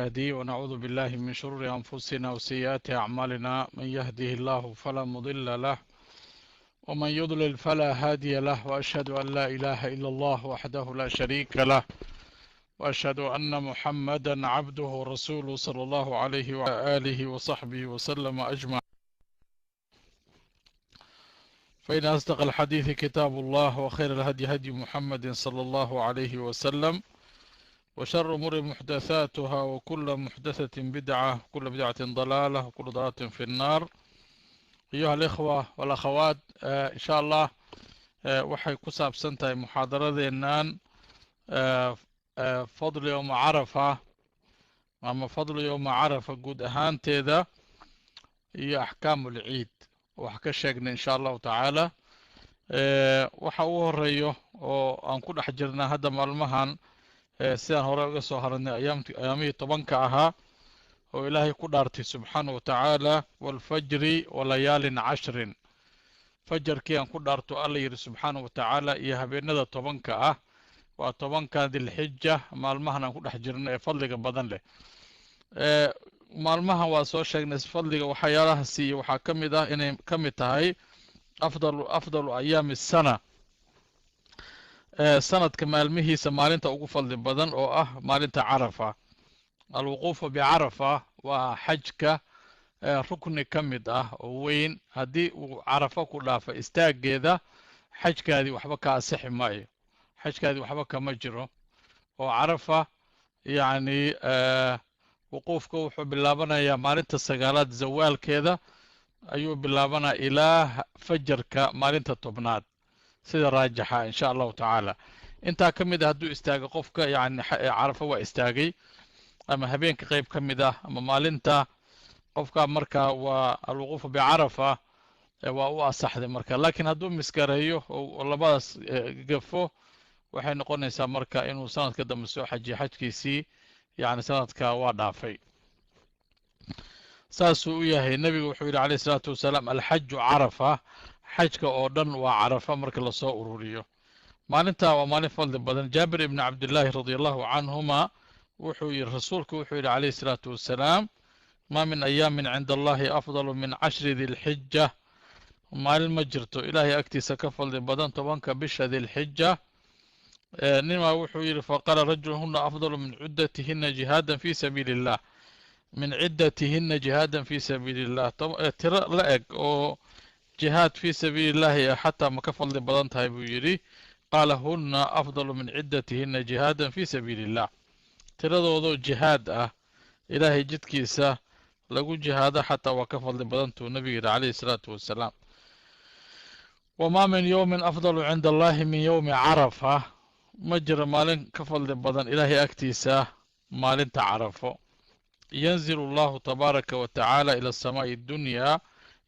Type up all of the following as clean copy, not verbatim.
هدي ونعوذ بالله من شرور أنفسنا وسيئات أعمالنا، من يهده الله فلا مضل له ومن يضلل فلا هادي له، وأشهد أن لا إله إلا الله وحده لا شريك له، وأشهد أن محمدا عبده ورسوله صلى الله عليه وآله وصحبه وسلم أجمعين. فإن أصدق الحديث كتاب الله، وخير الهدي هدي محمد صلى الله عليه وسلم، وشر أمور محدثاتها، وكل محدثة بدعة، وكل بدعة ضلالة، وكل ضلالة في النار. أيها الإخوة والأخوات، إن شاء الله waxay ku saabsan tahay muxaadaradeennan fadlu yowma carafa ama fadlu yowma carafa guud ahaanteeda iyo axkaamu lciid wax ka sheegnay insha Allahu tacaala. Waxa ugu horeeyo oo aan ku dhex jirnaa hadda maalmahan, sidaan hore uga soo haranay ayaamihii 10-ka ahaa oo Ilaahay ku dhaartay subxaanahu wa tacaala, walfajri walayaalin cashrin, fajarkii aan ku dhaarto Alla yidhi subxaanahu wa tacaala, iyo habeenada 10-ka ah, waa 10-ka Dilxija, maalmahan aan ku dhex jirno ee fadliga badan leh. Maalmahan waa soo sheegnay fadliga waxyaalaha siiya waxaa ka mid ah inay ka mid tahay afdalu ayaami sana, sanadka maalmihiisa maalinta ugu fadli badan oo ah maalinta Carafa. Alwuquufu bicarafa waa xajka rukni ka mid ah oo weyn. Haddii uu Carafa ku dhaafa istaaggeeda, xajkaadii waxba ka asixi maayo, xajkaadii waxba kama jiro. Oo Carafa yacni wuquufka wuxuu bilaabanayaa maalinta 9aad zawaalkeeda ayuu bilaabanaya ilaa fajarka maalinta 10aad sida raajixa insha Allahu tacaala. Intaa ka mid ah hadduu istaago qofka, yani Carafa waa istaagay, ama habeenka qayb ka mid ah ama maalinta qofka, marka waa alwuquufu bicarafa waa u asaxday marka. Laakiin hadduu miskareeyo oo labadaas gafo, waxay noqonaysaa marka inuu sanadka dambe soo xajiyo, xajkiisii yani sanadka waa dhaafay. Saasuu u yahay. Nebigu wuxuu yidhi calayhi salaatu wasalaam: alxaju carafa, xajka oo dhan waa Carafa marka lasoo ururiyo. Maalintaa waa maalin fadli badan. Jaabir ibni Cabdillaahi radia Allahu canhuma wuxuu yidhi, rasuulku wuxuu yidhi calayhi salaatu wasalaam: maa min ayaamin cinda Allahi afdalu min 10 dilxija, maalin ma jirto Ilaahay agtiisa ka fadli badan 10-ka bisha Dilxija. Nimaa wuxuu yidhi: faqaala rajul: huna afdalu min cuddatihinna jihaadan fi sabiili illah, min ciddatihinna jihaadan fi sabiili illah, tiro la eg oo jihaad fi sabiili illahi ah xataa ma ka fadli badan tahay buu yidhi. Qaala: huna afdalu min ciddatihinna jihaadan fi sabiili illah, tiradoodoo jihaad ah, Ilaahay jidkiisa lagu jihaado xataa waa ka fadli badantuu nabiga yidhi calayhi salaatu wasalaam. Wamaa min yowmin afdalu cinda Allahi min yowmi Carafa, ma jiro maalin ka fadli badan Ilaahay agtiisa maalinta Carafo. Yanzilu Allahu tabaaraka wa tacaala ila asamaa'i addunyaa,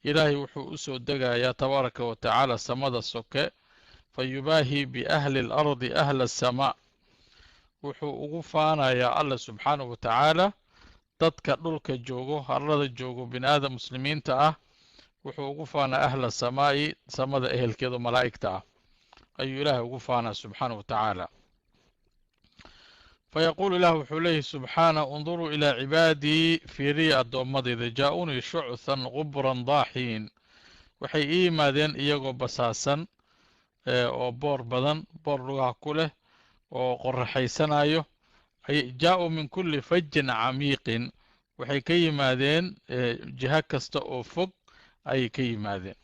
Ilaahay wuxuu u soo degayaa tabaaraka wa tacaala samada soke, fa yubaahi biahli alardi ahla asamaa, wuxuu ugu faanayaa Alla subxaanahu wa tacaala dadka dhulka joogo, harlada joogo, bini aadam muslimiinta ah, wuxuu ugu faanaa ahla samaa'i, samada ehelkeedu malaa'igta ah ayuu Ilaahay ugu faanaa subxaanahu wa tacaala. Fayaquulu, Ilah wuxuu leeyahy subxaana: unduruu ilaa cibaadii, fiiriya addoommadayda, jaa-unii shucthan qubran daaxiin, waxay ii yimaadeen iyagoo basaasan oo boor badan, boor lugaha ku leh oo qoraxaysanayo. Jaa-uu min kulli fajin camiiqin, waxay ka yimaadeen jiho kasta oo fog ayay ka yimaadeen.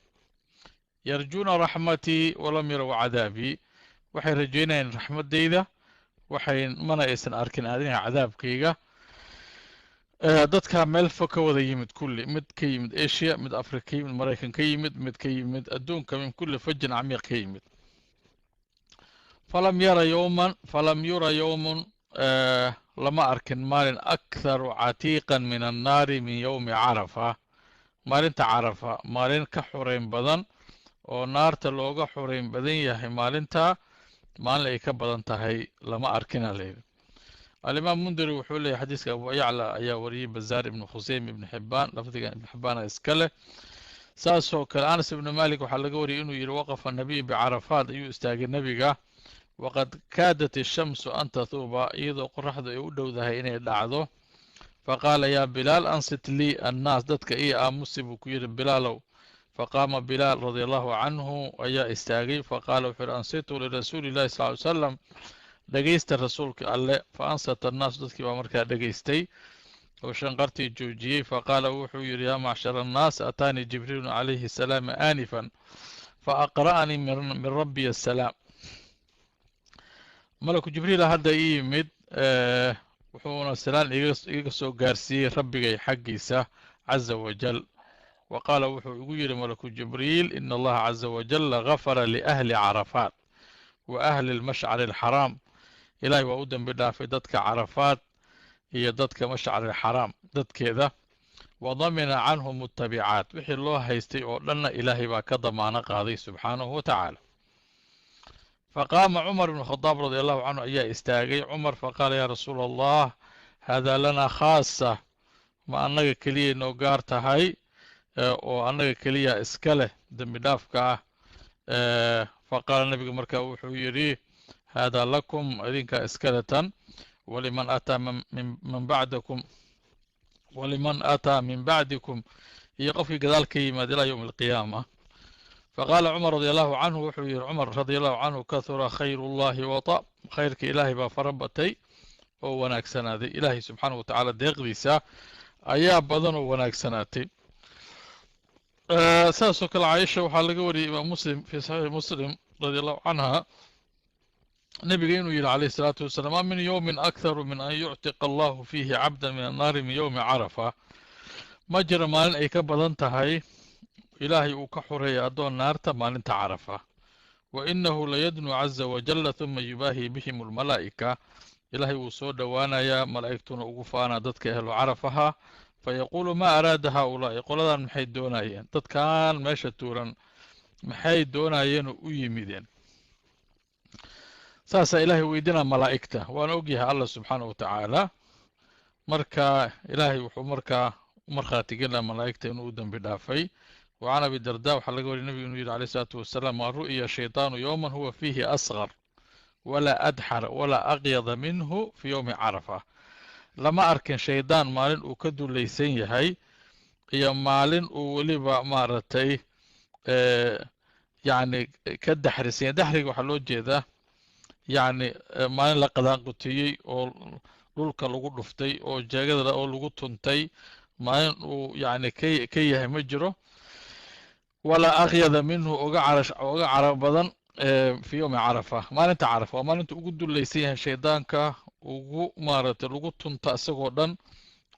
Yarjuuna raxmatii walam yarow cadaabii, waxay rajaynayeen raxmaddayda, waxay mana aysan arkin adinga cadaabkayga. Dadkaa meel fog ka wada yimid kulli, mid ka yimid Asia, mid Africa ka yimid, Maraykan ka yimid, mid ka yimid adduunka, min kulli fajin camiiq ka yimid. Falam yara yowman, falam yura yowmun, lama arkin maalin, akharu catiiqan min annaari min yowmi Carafa, maalinta Carafa maalin ka xureyn badan oo naarta looga xureyn badan yahay maalinta maalin ay ka badan tahay lama arkina layidhi. Alimaam Mundiri wuxuu leeyahy xadiiska Abu Yacla ayaa wariyey, Bazaar, Ibnu Khuseym, Ibnu Xibaan, lafdigan Ibnu Xibbaana iska leh. Saasoo kale Anas ibnu Malik waxaa laga wariyey inuu yidhi: waqafa nabiyu bicarafaat, ayuu istaagay nebiga, waqad kaadat ishamsu an tathuuba, iyadoo qoraxdu ay u dhowdahay inay dhacdo. Faqaala yaa Bilaal, ansit lii annaas, dadka ii aamusi buu ku yidhi Bilaalow. Faqaama Bilaal radia allahu canhu ayaa istaagay. Faqaala wuxuu yidhi, ansituu lirasuuli illahi sal ly salam, dhegaysta rasuulka alle. Fa ansata annaasu, dadkii baa markaa dhegaystay oo shanqartii joojiyey. Faqaala wuxuu yidhi, yaa macshara annaas, ataanii Jibriilu calayhi asalaam aanifan fa aqra'anii min rabbiy asalaam. Malaku Jibriila hadda ii yimid, wuxuuna salaan iga soo gaarsiiyey rabbigay xaggiisa caza wajal. Wa qaala wuxuu igu yidhi malaku Jibriil, ina allaha caza wajalla gafara liahli Carafaat wa ahli lmashcari alxaraam. Ilaahay waa u dembi dhaafay dadka Carafaat iyo dadka Mashcari alxaraam dadkeeda. Wa damina canhum mutabicaat, wixii loo haystay oo dhanna Ilaahay baa ka damaano qaaday subxaanahu wa tacaala. Faqaama Cumar ibnu Khadaab radia allahu canhu ayaa istaagay Cumar. Faqaala yaa rasuula allah, haadaa lanaa khaasa, ma annaga keliya noo gaar tahay oo annaga keliya iska leh dembi dhaafka ah? Faqaala nabiga markaa wuxuu yidhi, haadaa lakum, idinkaa iskale tan, waliman ataa min bacdakum, waliman ataa min bacdikum, iyo qofkii gadaal ka yimaad ilaa yowmi alqiyaama. Faqaala Cumar radia allahu canhu, wuxuu yihi Cumar radia allahu canhu, kahura khayr ullahi wata, khayrka Ilaahay baa fara batay oo wanaagsanaaday. Ilaahay subxaanahu watacaala deeqdiisa ayaa badan oo wanaagsanaatay. Saasoo kale Caaisha waxaa laga wariyey, imaam Muslim fii Saxiixi Muslim radia allahu canha, nebiga inuu yidhi calayhi salaatu wasalaam, maa min yowmin akharu min an yuctiqa allahu fiihi cabdan min annaari min yowmi Carafa. Ma jira maalin ay ka badan tahay Ilaahay uu ka xoreeya addoon naarta maalinta Carafa. Wa inahu layadnu caza wajalla huma yubaahi bihim almalaa'ika, Ilaahay wuu soo dhowaanayaa, malaa'igtuna ugu faanaa dadka ehlu Carafaha. Fayaquulu, maa araada haaulaa'i, qoladan maxay doonayeen? Dadkan meesha tuuran maxay doonayeenoo u yimideen? Saasaa Ilaahay weydinaa malaa'igta, waana ogyahay Allah subxaanahu wa tacaala. Marka Ilaahay wuxuu markaa u markhaati gelaa malaa'igta inuu u dembi dhaafay. Wa can Abi Darda waxaa laga wariyay nebigu inuu yidhi alayh isalaatu wasalaam, maa ru'ya shaytaanu yowman huwa fiihi asqar walaa adxar walaa aqyada minhu fii yowmi Carafa. Lama arkin shaydaan maalin uu ka dulaysan yahay iyo maalin uu weliba maaragtay yacni ka daxrisan yahay. Daxriga waxaa loo jeedaa yacni maalin la qadaanqutiyey oo dhulka lagu dhuftay oo jeegada oo lagu tuntay, maalin uu yacni ka yahay ma jiro. Walaa aqyada minhu, uga carash uga carab badan fi yowmi Carafa, maalinta Carafa waa maalinta ugu dulaysan yahay shaydaanka, ugu maaragtay lagu tunta isagoo dhan,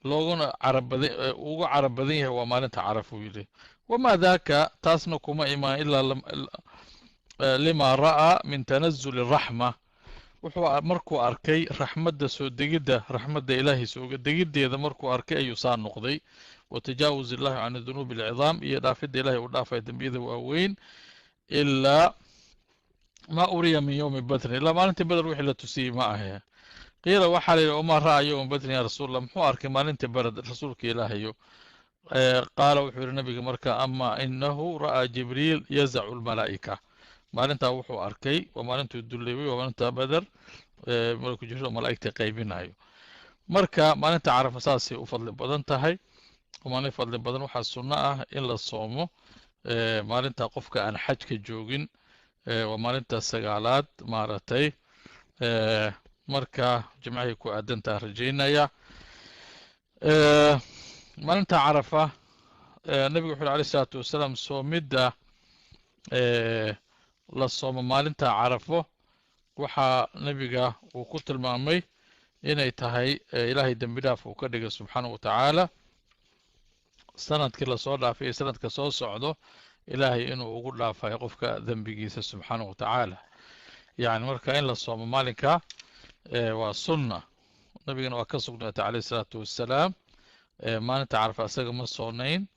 looguna carab badan, ugu carab badan yahay waa maalinta Carafa uu yidhi. Wamaa daaka, taasna kuma imaan ilaa lima ra'aa min tanazuli raxma, wuxuu markuu arkay raxmadda soo degidda, raxmadda Ilaahay sooga degiddeeda markuu arkay ayuu saa noqday. Wa tajaawuz illahi can dunuubi alcidaam, iyo dhaafidda Ilahay uu dhaafay dembiyada waaweyn. Ilaa ma uriya min yowmi Badrin, ilaa maalintii Badr wixii la tusiyey ma ahe. Qiila waxaa la yidhi, wamaa ra'aa yowma Badrin yaa rasuul allah, muxuu arkay maalintii Badr rasuulka Ilaahayo? Qaala wuxuu yidhi nabiga marka, ama inahu ra'aa Jibriil yazacu lmalaa'ika. Maalintaa wuxuu arkay waa maalintuu duleybay, waa maalinta Beder, malaku Jibriil oo malaa'igta qaybinayo. Marka maalinta Carafa saasay u fadli badan tahay, maalin fadli badan. Waxaa sunno ah in la soomo maalinta qofka aan xajka joogin, waa maalinta sagaalaad maaragtay. Marka jimcahay ku aadantaa rajaynaya maalinta Carafa. Nabigu wuxu uhi alayh isalaatu wasalaam, soomidda la soomo maalinta Carafo waxaa nebiga uu ku tilmaamay inay tahay Ilaahay dembi dhaaf uu ka dhigay subxaanahu wa tacaala sanadkii lasoo dhaafay iyo sanadka soo socdo, Ilaahay inuu ugu dhaafayo qofka dembigiisa subxaanahu wa tacaala. Yani marka in la soomo maalinka waa sunna, nabigana waa ka sugnaatay calayh isalaatu wassalaam. Maalinta Carafa isaga ma soonayn.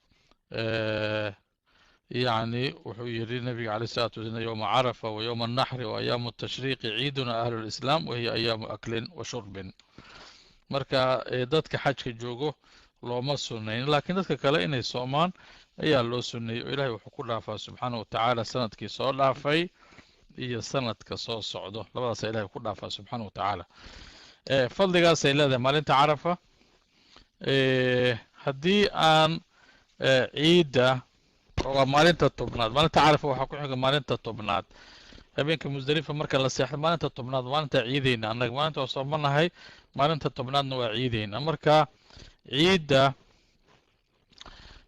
Yacni wuxuu yidhi nabiga calayh salatu wasalam, yowma Carafa wa yowma annaxri wa ayaamu tashriiqi ciiduna ahlu lislaam wa hiya ayaamu aklin wa shurbin. Marka dadka xajka joogo looma sunnayn, laakiin dadka kale inay soomaan ayaa loo sunneeyey, oo Ilahay wuxuu ku dhaafaa subxaanahu wa tacaala sanadkii soo dhaafay iyo sanadka soo socdo, labadaasa Ilahay ku dhaafaa subxaanahu wa tacaala. Fadligaasay leedahay maalinta Carafa. Haddii aan ciidda waa maalinta 10aad, maalinta Carafa waxaa ku xiga maalinta 10aad, habeenka Musdalifa marka la seexdo, maalinta 10aad maalinta ciideyna. Annaga maalinta waa soomanahay, maalinta 10aadna waa ciideyna. Marka ciidda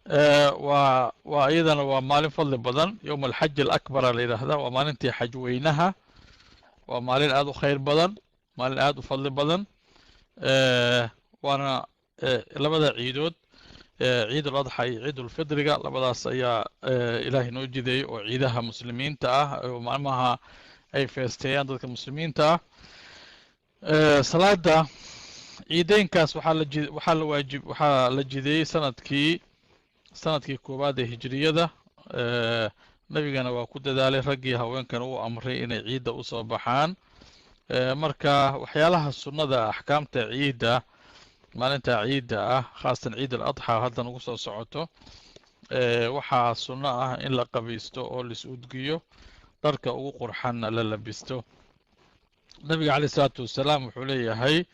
waa iyadana waa maalin fadli badan. Yowm alxaji alakbara la yidhaahdaa, waa maalintii xajweynaha, waa maalin aada u khayr badan, maalin aada u fadli badan. Waana labada ciidood, ciid uladxa iyo ciid ulfidriga, labadaas ayaa Ilaahay noo jideeyey oo ciidaha muslimiinta ah oo maalmaha ay feesteeyaan dadka muslimiinta ah. Salaada ciideynkaas waxaa la waajib waxaa la jideeyey sanadkii koowaad ee hijriyada. Nabigana waa ku dadaalay, raggii haweenkana uu amray inay ciidda usoo baxaan. Marka waxyaalaha sunnada, axkaamta ciidda, maalinta ciidda ah, khaasatan ciid al adxa hadda nagu soo socoto, waxaa sunno ah in la qabaysto oo lais udgiyo, dharka ugu qurxanna la labisto. Nabiga caleyh isalaatu wassalaam wuxuu leeyahay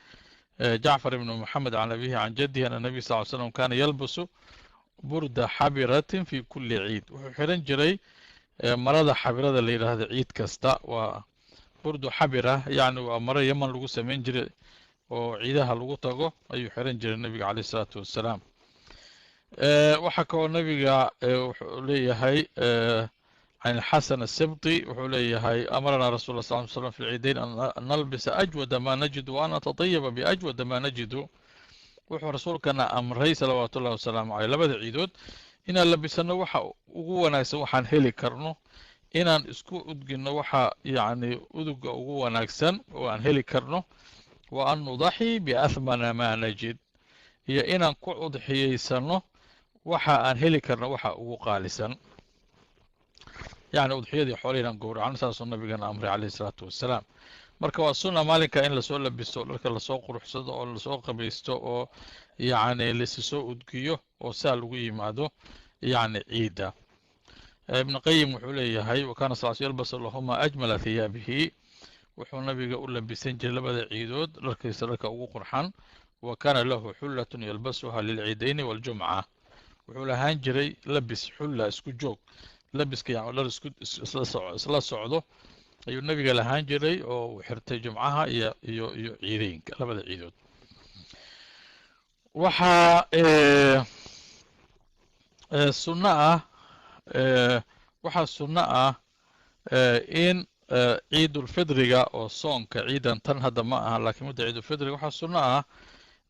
Jacfar ibnu Moxamed can abihi can jaddihi ana nabiy sal ly slam kaana yalbasu burda xabiratin fi kulli ciid. Wuxuu xiran jiray marada xabirada la yidhaahdo ciid kasta. Waa burdu xabira, yacni waa maro Yeman lagu samayn jiray oo ciidaha lagu tago ayuu xiran jiray nabiga caleyh isalaatu wassalaam. Waxaa kaloo nabiga wuxuu leeyahay can Xasan asibti, wuxuu leeyahay: amarana rasul lah sal slam fi lciidayn an nalbisa ajwada ma najidu wa an natatayaba biajwada ma najidu. Wuxuu rasuulkana amray salawaatu ullahi wasalaamu caleyh labada ciidood inaan labisano waxa ugu wanaagsan waxaan heli karno, inaan isku udgino waxa yacni uduga ugu wanaagsan oo aan heli karno, wa an nudaxi biathmana maa najid, iyo inaan ku udxiyeysano waxa aan heli karno waxa ugu qaalisan, yacni udxiyadii xoole inaan gowracno. Saasuu nabigana amray caleyhi isalaatu wassalaam. Marka waa sunna maalinka in lasoo labisto, dharka lasoo quruxsado oo lasoo qabaysto oo yacni lasi soo udgiyo oo saa lagu yimaado yacni ciidda. Ibnu Qayim wuxuu leeyahay: wa kaana sal yalbasu lahuma ajmala thiyaabihi. Wuxuu nabiga u labisan jiray labada ciidood dharkiisa dharka ugu qurxan. Wa kaana lahu xullatun yalbasuha lilciidayni waljumca. Wuxuu lahaan jiray labis xulla, isku joog, labiska yani dhar isku isla socdo ayuu nabiga lahaan jiray oo uu xirtay jumcaha iyo ciideynka, labada ciidood. Waxaa sunno ah, waxaa sunno ah in ciidulfidriga oo soonka, ciidan tan hadda ma aha, laakiin mudda ciidulfidriga waxaa sunno ah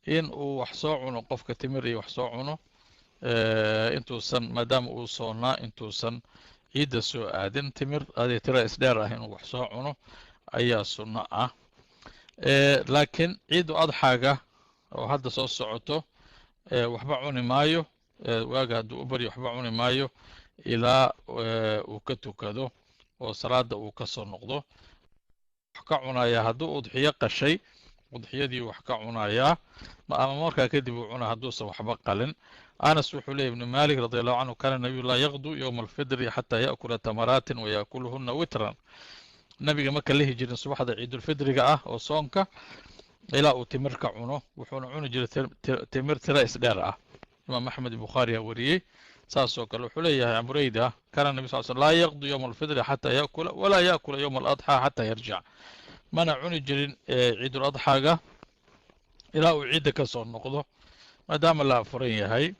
in uu wax soo cuno qofka, timir iyo wax soo cuno intuusan, maadaama uu soonnaa, intuusan ciidda soo aadin, timir adee tira isdheer ah inuu wax soo cuno ayaa sunno ah. Laakiin ciidu adxaaga oo hadda soo socoto waxba cuni maayo. Waaga hadduu u baryo waxba cuni maayo ilaa uu ka tukado oo salaada uu ka soo noqdo. Wax ka cunayaa hadduu udxiyo qashay, udxiyadii wax ka cunayaa, ama markaa kadib uu cunaa hadduusan waxba qalin. Anas wuxuu leeyay, Ibnu Malik radi allahu canhu: kaana nabiyu laa yaqdu yowma alfidri xataa yaأkula tamaraatin wayaakuluhuna witran. Nabiga ma kala jirin subaxda ciidulfidriga ah oo soonka ilaa uu timir ka cuno, wuxuuna cuni jiray timir tira isdheer ah. Imaam Axmed, Bukhaari aa wariyey. Saasoo kale wuxuu leeyahay Burayda: kaana nabi sal sl laa yaqdu yowma alfidri xataa yaakula, walaa yaakula yowma aladxaa xataa yarjic. Mana cuni jirin ciidul adxaaga ilaa uu ciidda ka soo noqdo, maadaama la afuran yahay,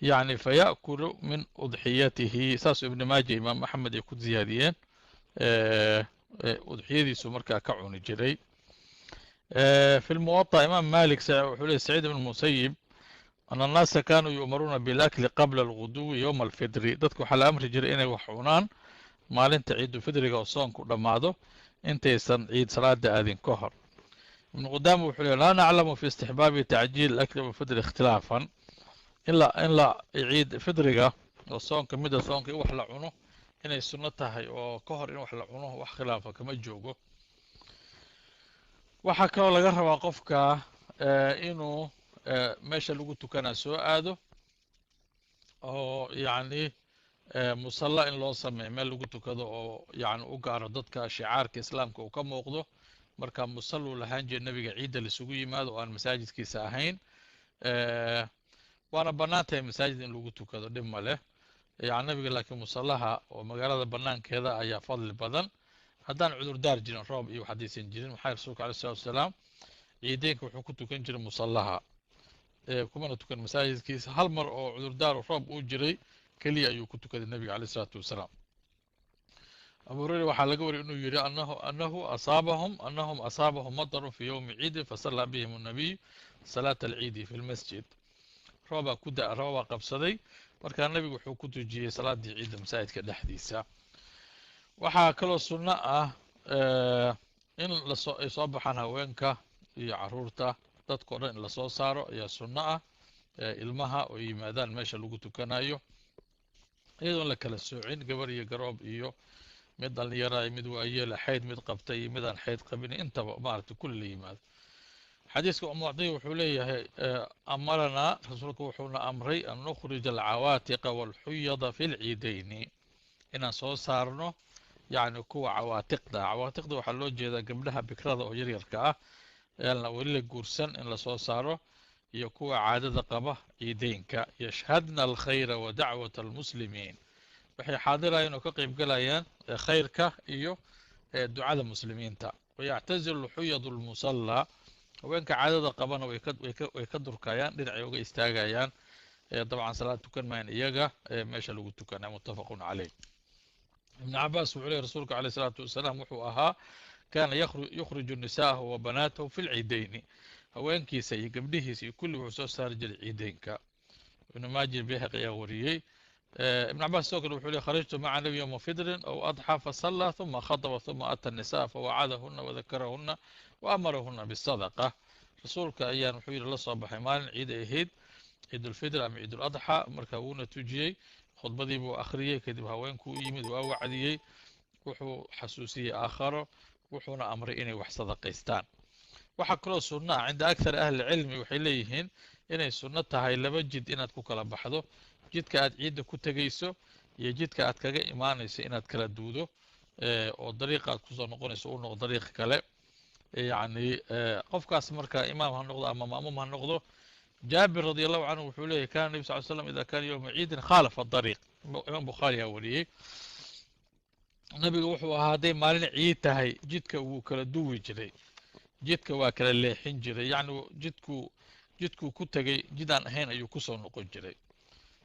yacni fayaأkulu min udxiyatihi. Saasuu Ibni Maaja, Imaam Axmed ay ku ziyaadiyeen, udxiyadiisu markaa ka cuni jiray. Fi lmuwaطa Imaam Malik wuxuu ley Saciid ibn Musayib ana annaasa kanuu yu'maruuna bilakli qabla alguduwi yowma alfidri. Dadka waxaa la amri jiray inay wax cunaan maalinta ciidulfidriga oo soonku dhammaado intaysan ciid salaada aadin ka hor. Ibnu Qudaama wuxuu ley: laa naclamu fi istixbaabi tacjiil akli yowma alfidri ikhtilaafan. In la ciid fidriga oo soonka, mida soonka, in wax la cuno inay sunno tahay oo ka hor in wax la cuno wax khilaafa kama joogo. Waxaa kaloo laga rabaa qofka inuu meesha lagu tukanaa soo aado oo yacni musalla in loo sameeyo, meel lagu tukado oo yacni u gaaro dadka shicaarka islaamka uu ka muuqdo. Marka musalluu lahaan jira nabiga ciidda laisugu yimaado oo aan masaajidkiisa ahayn. Waana bannaan tahay masaajid in lagu tukado, dhib ma leh. Yani nabiga laakiin musallaha oo magaalada bannaankeeda ayaa fadli badan, haddaan cudurdaar jirin, roob iyo wax haddaysan jirin. Maxaa rasuulka alayh salatu wasalaam ciideynka wuxuu ku tukan jiray musallaha, kumana tukan masaajidkiisa. Hal mar oo cudurdaar roob uu jiray keliya ayuu ku tukaday nabiga alayh isalaatu wasalaam. Abu Hureyre waxaa laga wariyay inuu yidhi anahu asaabahum anahum asaabahum matarun fi yowmi ciidin fasallaa bihim annabiy salaata alciidi fi lmasjid. Roobaa ku da, roobaa qabsaday, markaa nabigu wuxuu ku tujiyey salaaddii ciidda masaajidka dhexdiisa. Waxaa kaloo sunno ah in lasoo ay soo baxaan haweenka iyo caruurta, dadkao dhan in lasoo saaro ayaa sunno ah, ilmaha oo yimaadaan meesha lagu tukanayo, iyadoon la kala soocin gabar iyo garoob iyo mid dhalinyara iyo mid waayeela, xayd mid qabtay iyo mid aan xayd qabin, intaba maaragtay kulli la yimaado. Xadiiska Umu Cadiya wuxuu leeyahay amaranaa, rasuulku wuxuuna amray an nukhrija alcawaatiqa walxuyada fi lciidayni, inaan soo saarno yacni kuwa cawaatiqda. Cawaatiqda waxaa loo jeedaa gabdhaha bikrada oo yaryarka ah eelna weli la guursan in lasoo saaro, iyo kuwa caadada qaba ciideynka. Yashhadna alkhayra wa dacwata almuslimiin, waxay xaadirayaan oo ka qeyb galayaan khayrka iyo ducada muslimiinta. Wayactazilu xuyadu lmusallaa, haweenka caadada qabana way ka durkayaan, dhinacay uga istaagayaan, dabcan salaad tukan maayaan iyaga meesha lagu tukanaya. Muttafaqun caleyh. Ibn Cabaas wuxuu lehy rasuulka alayh isalaatu wasalaam wuxuu ahaa kaana yukhriju nisaahu wa banaatahu fi lciideyni, haweenkiisa iyo gabdhihiisa iyo kulli wuxuu soo saari jiray ciideynka. Ibnu Maaji, Bayhaqi ayaa wariyey. Ibn Cabaas sidoo kale wuxuu ley kharajtu maca nabi yowma fidrin aw adxaa fasallaa huma khataba huma ata nisaa fawacadahuna wadakarahuna wa amarahuna bisadaqa. Rasuulka ayaan wuxuu yidhi la soo baxay maalin ciid ay ahayd, ciidulfidr ama ciiduladxaa, marka wuuna tujiyey, khudbadii buu akhriyey, kadib haweenkuu u yimid, waa wacdiyey, wuxuu xasuusiyey aakharo, wuxuuna amray inay wax sadaqaystaan. Waxaa kaloo sunno ah cinda akthar ahli cilmi, waxay leeyihiin inay sunno tahay laba jid inaad ku kala baxdo, jidka aad ciidda ku tegayso iyo jidka aad kaga imaanayso inaad kala duudo, oo dariiqa aad kusoo noqonayso u noqdo dariiq kale. Yacni qofkaas marka imaam ha noqdo ama ma'muum ha noqdo. Jaabir radi allahu canhu wuxuu leeyahy kana nabi sal l slam ida kana yowma ciidin khaalafa dariiq. Imaam Bukhaari aa wariyey. Nabigu wuxuu ahaa hadday maalin ciid tahay jidka wuu kala duwi jiray, jidka waa kala leexin jiray, yacni jidkuu ku tegey jid aan ahayn ayuu kusoo noqon jiray.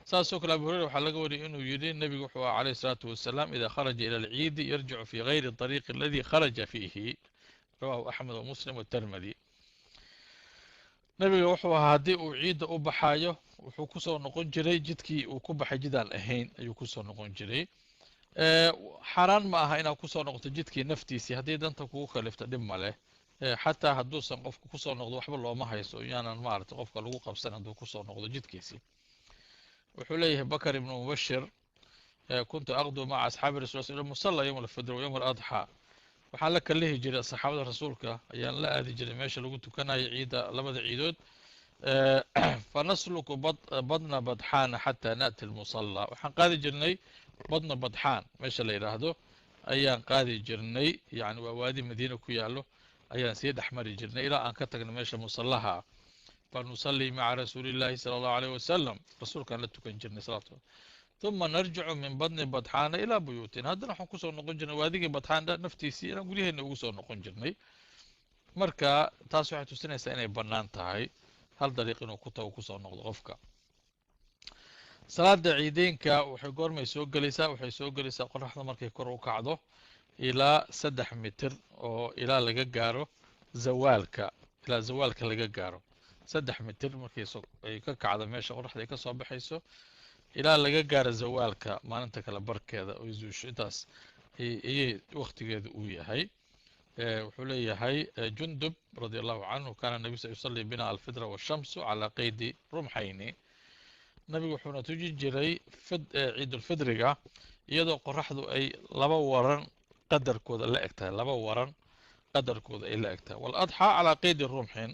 Saasoo kale Abu Hureyra waxaa laga wariyay inuu yidhi nebigu wuxuu aha calayh isalaatu wasalaam ida kharaja ila alciidi yarjicu fi gayri ariiqi aladi kharaja fiihi. Rawahu Axmed wa Muslim watermidi. Nebiga wuxuu ahaa haddii uu ciidda u baxaayo wuxuu kusoo noqon jiray jidkii uu ku baxay jidaan ahayn ayuu kusoo noqon jiray. Xaaraan ma aha inaad kusoo noqoto jidkii naftiisii haddii danta kugu kalifto, dhib ma leh. Xataa hadduusan qofku kusoo noqdo waxba looma haysto, yaanan maarata qofka lagu qabsan hadduu kusoo noqdo jidkiisii. Wuxuu leeyahay Bakar ibnu Mubashir kuntu aqdu maca asxaabi rasul ila musalla yowm alfidr wa yowm aladxaa. Waxaan la kalihi jiray saxaabada rasuulka, ayaan la aadi jiray meesha lagu tukanayo ciidda labada ciidood. Fanasluku badna Badxaana xataa na'ti lmusalla. Waxaan qaadi jirnay badna Badxaan meesha la yidhaahdo ayaan qaadi jirnay, yani waa waadi Madiina ku yaallo, ayaan sii dhex mari jirnay ilaa aan ka tagno meesha musallaha. Fanusallii maca rasuuli illahi sala allahu alayh wasalam, rasuulkaan la tukan jirnay salaatu. Uma narjicu min badni Badxaana ilaa buyuutina, haddana waxaan kusoo noqon jirnay waadigii Badxaan naftiisii inaan guryaheena ugu soo noqon jirnay. Marka taas waxay tusinaysaa inay bannaan tahay hal dariiq inuu ku tago kusoo noqdo qofka. Salaada ciideynka waxay goormay soo gelaysaa? Waxay soo gelaysaa qoraxda markay kor u kacdo ilaa 3 mitir, oo ilaa laga gaaro zawaalka, ilaa zawaalka laga gaaro 3 mitir markay ay ka kacdo meesha qoraxda ay ka soo baxayso ilaa laga gaaro zawaalka maalinta kale barkeeda oy zuusho, intaas ayay waktigeedu uu yahay. Wuxuu leeyahay Jundub radi allahu canhu kaana nabiy yusalii bina alfidra washamsu calaa qaydi rumxayni. Nabigu wuxuuna tujin jiray ciidulfidriga iyadoo qoraxdu ay laba waran qadarkooda la eg tahay, laba waran qadarkooda ay la eg tahay. Waladxaa calaa qaydi rumxin,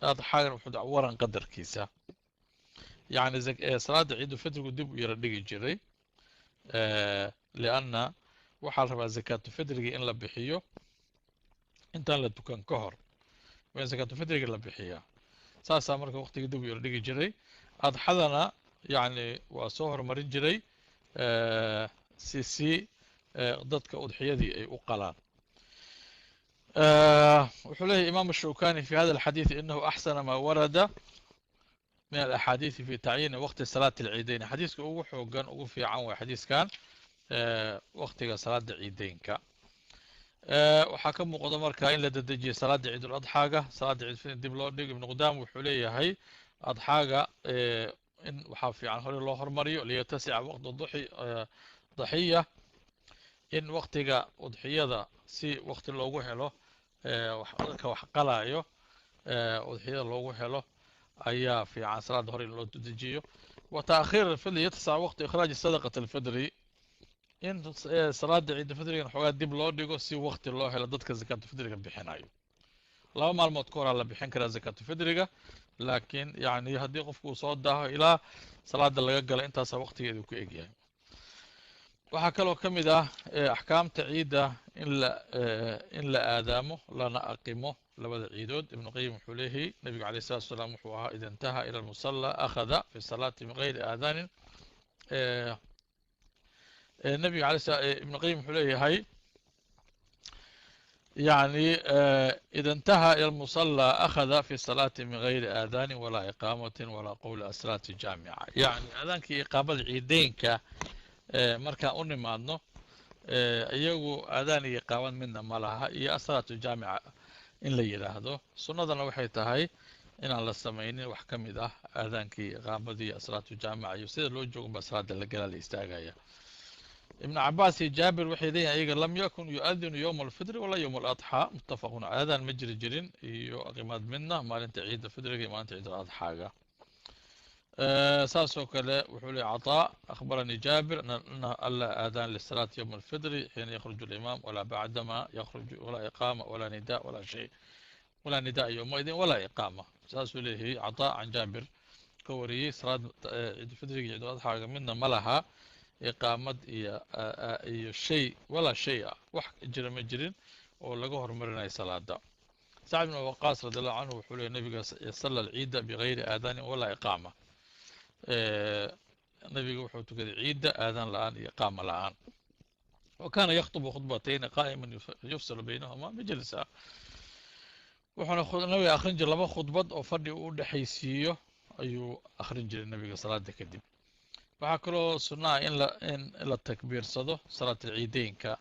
adxaagan wuxuu waran qadarkiisa. Yacni salaada ciidulfidrigu dib u yara dhigi jiray, lianna waxaa la rabaa zakaatufidriga in la bixiyo intaan la tukan ka hor, waa in zakaatufidriga la bixiyaa. Saasaa marka waqtiga dib u yar dhigi jiray. Adxadana yacni waa soo horumarin jiray si dadka udxiyadii ay u qalaan. Wuxuu leeyahy Imaam Shawkani fi hada alxadiid inahu axsana ma warada min alaxaadiidi fi tacyiini waqti salaati alciidayn. Xadiiska ugu xoogan, ugu fiican waa xadiiskan waqtiga salaada ciideynka. Waxaa ka muuqda marka in la dedejiyay salaada ciidul adxaaga, salaada ciidfidri dib loo dhigo. Ibnu Qudaama wuxuu leeyahay adxaaga in waxaa fiican hore loo hormariyo, liyatasica waqti duxi daxiya, in waqtiga udxiyada si waqti loogu helo dadka wax qalayo udxiyada loogu helo ayaa fiican salaada hore in loo dedejiyo. Wa taakhiir alfidri yatasac waqti ikhraaji sadaqat alfidri, in salaada ciida fidrigan xoogaa dib loo dhigo si waqti loo helo dadka zakaatu fidriga bixinayo. 2 maalmood ka horaa la bixin karaa zakaatu fidriga, laakiin yacni haddii qofku uu soo daaho ilaa salaada laga galo intaasaa waqtigeedu ku egyahay. Waxaa kaloo ka mid ah axkaamta ciidda in la aadaamo lana aqimo labada ciidood. Ibnu Qayim wuxuu leeyahay nabigu calayh salatu wasalaam wuxuu ahaa ida intaha ila almusalla akhada fi salaati min gayri aadaanin. Nabiga alay Ibnu Qayim wuxuu leeyahay yacni ida intaha ila almusalla akhada fi salaati min gayri aadaanin walaa iqaamatin walaa qowli asalaati jaamica. Yacni aadaankii iqaamada ciideynka markaan u nimaadno iyagu aadaan iyo iqaamad midna ma laha, iyo asalaatu jaamica in la yidhaahdo. Sunnadana waxay tahay inaan la samaynin wax ka mid ah aadaankii iqaamadii asalaatu jaamica, iyo sida loo joogo baa salaada la galaa, la istaagaya. Ibnu Cabaas iyo Jaabir waxay leeyihin ayaga lam yakun yu-adinu yowma alfidri walaa yowma aladxaa, muttafaqun. Aadaan ma jiri jirin iyo aqimaad midna maalinta ciidda fidriga iyo maalinta ciid aladxaaga. Saasoo kale wuxuu leey Caطaa akhbaranii Jaabir ana alaa aadaan lisalaati yowma alfidri xiina yakhruju alimaam walaa bacdama yakhruju walaa iqaama walaa nidaa walaa shay walaa nidaa yowmaidin walaa iqaama. Saasuu leeyahay Caطaa can Jaabir ka wariyey, salaad ciid fidriga iyo ciid adxaaga midna ma laha iqaamad iyo shay walaa shay ah, wax jira ma jirin oo laga horumarinayo salaada. Sacd bin Waqaas radi allahu canhu wuxuu leeyay nabiga salla alciida bigayri aadaanin walaa iqaama. Nabiga wuxuu tukaday ciidda aadaan la-aan iyo iqaama la-aan. Wa kaana yakhtubu khudbatayni qaa'iman yufsilu baynahuma bijilsa. Wuxuuna nabiga akhrin jiray 2 khudbad oo fadhi u dhexaysiiyo ayuu akhrin jiray nabiga salaada kadib. Waxaa kaloo sunnaha in la takbiirsado salaat alciideynka,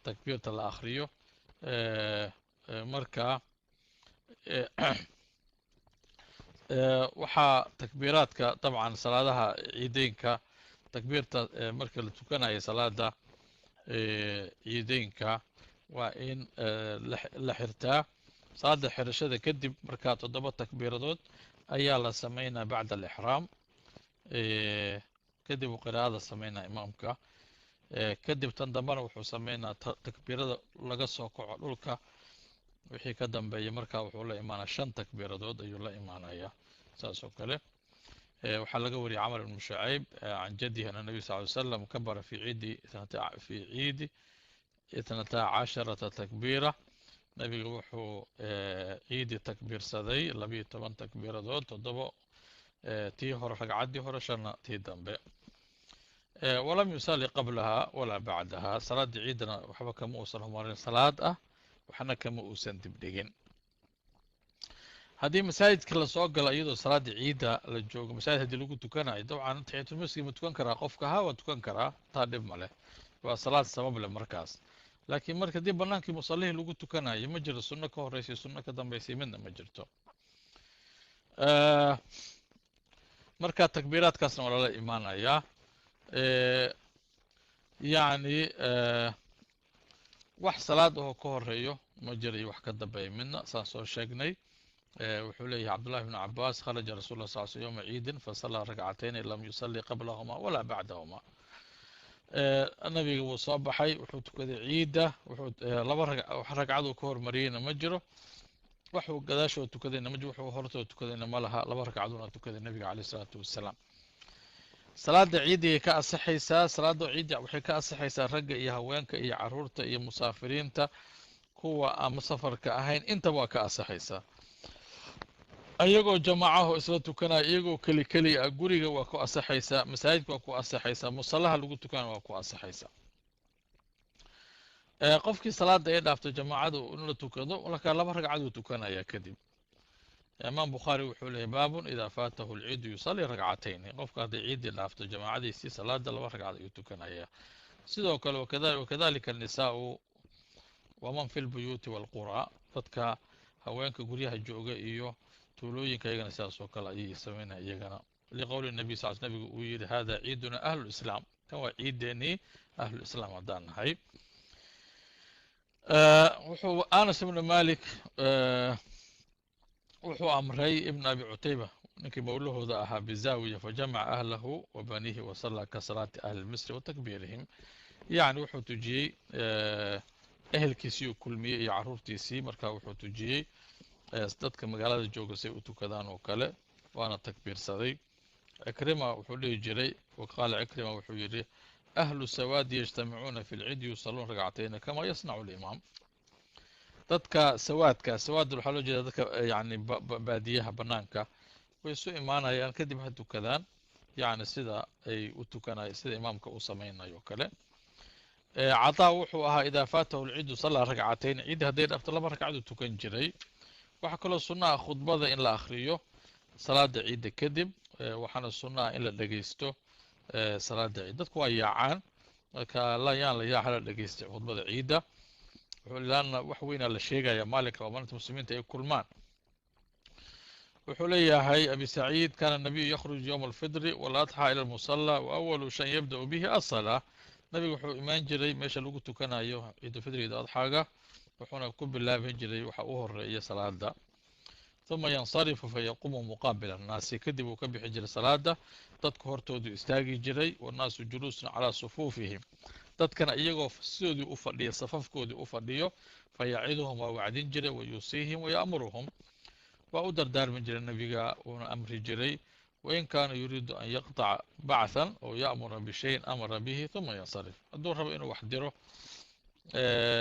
takbiirta la akhriyo. Marka waxaa takbiiraadka dabcan salaadaha ciideynka takbiirta marka la tukanayo salaada ciideynka waa in la xirtaa. Salaada xirashada kadib markaa 7 takbiiradood ayaa la sameynaa bacda alixraam, kadib uu qiraa'ada sameynaa imaamka, kadib tan dambena wuxuu sameynaa takbiirada laga soo kaco dhulka wixii ka dambeeya. Markaa wuxuu la imaanaa 5 takbiiradood ayuu la imaanayaa. Saas oo kale waxaa laga wariyay Camr ibnu Shucayb can jadihi ana nabiy sal ly slam kabara fi ciidi 12 takbiira. Nabiga wuxuu ciidi takbiirsaday 12 takbiiradood, 7 tii hore ragcaddii hore, 5na tii dambe. Walam yusalli qablaha walaa bacdaha. Salaaddii ciidana waxba kama uusan horumarin salaad ah, waxna kama uusan dibdhigin. Haddii masaajidka lasoo galo iyadoo salaada ciidda la joogo, masaajid haddii lagu tukanayo dabcan taxiyatulmasjid ma tukan karaa qofka? Ha, waa tukan karaa, taa dhib ma leh, waa salaad sabab leh markaas. Laakiin marka haddii bannaankii musallihii lagu tukanayo ma jiro sunno ka horreysay sunno ka dambeysay midna ma jirto. Marka takbiiraadkaasna waa lala imaanayaa. Yacni wax salaad ahoo ka horeeyo ma jirayo wax ka dambeeya midna, saan soo sheegnay. Wuxuu leeyahay Cabdullahi bnu Cabaas kharaja rasul lah sal sl yowma ciidin fasallaa rakcatayni lam yusalli qablahuma walaa bacdahuma. Nabiga wuu soo baxay, wuxuu tukaday ciidda, wuxuu laba ragcaduu ka hormariyeyna ma jiro, waxuu gadaashoo tukadayna ma jiro, wuxuu hortoo tukadayna ma laha, 2 ragcaduuna tukaday nabiga caleyh isalaatu wassalaam. Salaada ciidigay ka asaxaysaa. Salaada ciidda waxay ka asaxaysaa ragga iyo haweenka iyo caruurta iyo musaafiriinta, kuwa ama safarka ahayn intaba waa ka asaxaysaa. Ayagoo jamaacaho isla tukanaya, iyagoo keli keli ah, guriga waa ku asaxaysaa, masaajidka waa ku asaxaysaa, musallaha lagu tukanaya waa ku asaxaysaa. Qofkii salaada ay dhaafto jamaacadu in la tukado, markaa laba ragcaduu tukanaya kadib. Imaam Bukhaari wuxuu leeyahy: baabun idaa faatahu lciidu yusalli ragcatayni. Qofka hadday ciiddii dhaafto jamaacadiisii salaada, laba ragcad ayuu tukanaya. Sidoo kale wakadalika annisaau waman fi lbuyuuti walqura, dadka haweenka guryaha jooga iyo tuulooyinka, iyagana sidaas oo kale ayay sameynaya iyagana, liqowli nabiy sal, nabigu uu yidhi: hada ciiduna ahlulislaam, kan waa ciideennii ahlulislaam haddaan nahay. Wuxuu Anas ibnu Malik wuxuu amray Ibn Abi Cutayba, ninkii mawlahooda ahaa, bizaawiya, fajamaca ahlahu wa baniihi wasallaa ka salaati ahli misri wa takbiirihim. Yacni wuxuu tujiyey ehelkiisii uu kulmiyey iyo caruurtiisii, marka wuxuu tujiyey dadka magaalada jooga say u tukadaan oo kale, waana takbiirsaday. Cikrima wuxuu dhihi jiray, waqaala Cikrima, wuxuu yidhi: ahlu sawaadi yajtamicuuna fi lciidi yusaluun ragcatayni kama yasnacu limaam. Dadka sawaadka, sawaad waxaa loo jeeda dadka yani baadiyaha banaanka, way isu imaanayaan, kadib ha tukadaan yani sida ay u tukanay, sida imaamka u samaynayo kale. Cataa wuxuu ahaa idaa faatahu lciidu sallaa ragcatayn, ciiddi hadday dhaafto laba ragcaduu tukan jiray. Waxaa kaloo sunna ah khudbada in la akhriyo salaada ciidda kadib, waxaana sunna ah in la dhegeysto salaada ciid. Dadku waa yaacaan, marka la yaan la yaaca, la dhegeystay khudbada ciidda. Wuxuu laanna wax weynaa la sheegaya maalinka, waa maalinta muslimiinta ay kulmaan. Wuxuu leeyahay Abi Saciid: kana nabiyu yakhruj yowma alfidri waladxaa ila almusalla, wa awalu shan yabda'u bihi asalaa. Nabigu wuxuu imaan jiray meesha lagu tukanayo ciidulfidriga, adxaaga, wuxuuna ku bilaaban jiray waxa u horeeya salaada. Uma yansarifu fayaquumu muqaabila annaasi, kadib uu ka bixi jiray salaada, dadku hortoodu istaagi jiray. Wannaasu juluusun calaa sufuufihim, dadkana iyagoo sidoodii u fadhiya, safafkoodii u fadhiyo. Fayaciduhum, waa wacdin jiray, wayuusiihim waya'muruhum, waa u dardaarmi jiray nebiga, wuuna amri jiray. Wain kaana yuriidu an yaqطaca bacthan oo ya'mura bishayin amara bihi uma yansarif. Hadduu rabo inuu wax diro,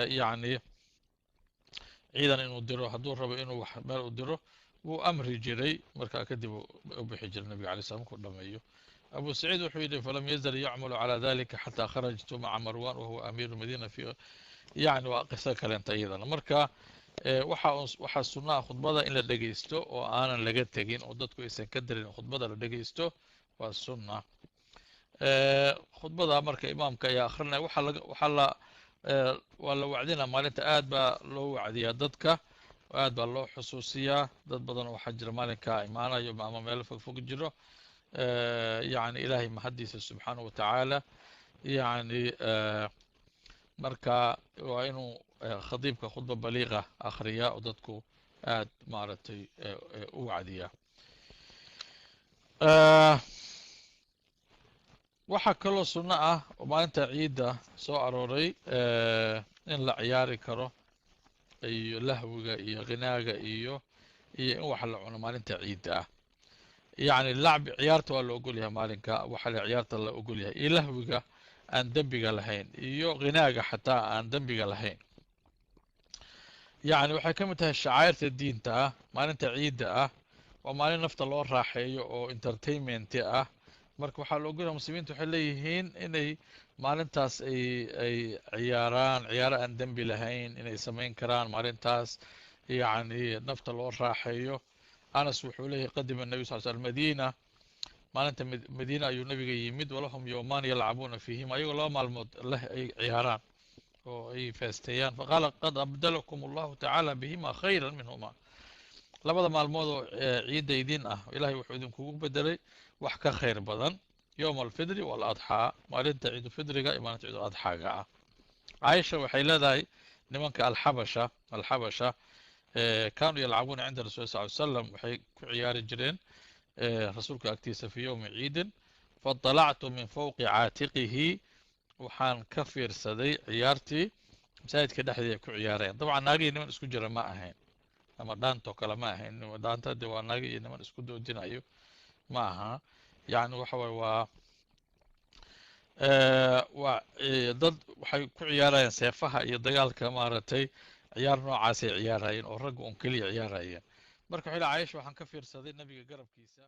yacni ciidan inuu diro, hadduu rabo inuu wax meel u diro, wuu amri jiray, markaa kadib u bixi jiray nabiga alay slam markuu dhameeyo. Abu Saciid wuxuu yidhi: falam yazal yacmalu calى dalika xataa kharajtu maca Marwan wahuwa amiiru madiina fi, yani waa qiso kaleenta iyadana. Marka waxaa sunnaha khudbada in la dhegeysto oo aanan laga tegin oo dadku aysan ka darin, khudbada la dhegeysto waa sunna. Khudbada marka imaamka ayaa akrinaya. Waxaa laga waxaa la waa la wacdina maalinta, aad baa loo wacdiyaa dadka, aad baa loo xusuusiyaa. Dad badan waxaa jira maalinkaa imaanayo ama meelo fog fog jiro. Yani ilaahay mahaddiisa subxaanahu watacaala. Yani marka waa inuu khadiibka khudba baliiqa akhriyaa oo dadku aad maaragtay u wacdiyaa. Waxaa kaloo sunno ah oo maalinta ciidda soo arooray in la ciyaari karo iyo lahwiga iyo ghinaaga iyo in wax la cuno maalinta ciidda ah. Yacni lacbi, ciyaarta waa la ogol yahay maalinka, waxa la ciyaarta la ogol yahay, iyo lahwiga aan dembiga lahayn iyo ghinaaga xataa aan dembiga lahayn. Yacni waxay ka mid tahay shacairta diinta ah. Maalinta ciidda ah waa maalin nafta loo raaxeeyo oo entertainment ah. Marka waxaa la ogolyahay, muslimiintu waxay leeyihiin inay maalintaas ay ciyaaraan ciyaaro aan dembi lahayn, inay samayn karaan maalintaas, yacni nafta loo raaxeeyo. Anas wuxuu leeyahay: qadima nabi sal sl madiina, maalinta Madiina ayuu nabiga yimid, walahum yowmaan yalcabuuna fiihim, ayagoo 2 maalmood leh ay ciyaaraan oo ay feesteeyaan. Faqaala: qad abdalakum allahu tacaala bihima khayra minhuma. Labada maalmood oo ciidda idin ah, ilahay wuxuu idinkugu bedelay wax ka khayr badan, yowma alfidri waaladxaa, maalinta ciidulfidriga iyo maalinta ciiduladxaaga ah. Caaisha waxay leedahay: nimanka alxabasha kaanuu yalcabuuna cinda rasul sal ly slam, waxay ku ciyaari jireen rasuulka agtiisa fii yowmi ciidin. Faطalactu min fowqi caatiqihi, waxaan ka fiirsaday ciyaartii masaajidka dhexdii ay ku ciyaareen. Dabcan naagihii niman isku jira ma ahayn, ama dhaantoo kale ma ahayn. Dhaanta de waa naagi iyo niman isku doodinayo ma aha. Yani waxa waye waa dad waxay ku ciyaarayeen seefaha iyo dagaalka, maaragtay, ciyaar noocaasay ciyaarayeen oo ragga un keliya ciyaarayeen. Marka wuxuu yidhi Caayisha, waxaan ka fiirsaday nabiga garabkiisa.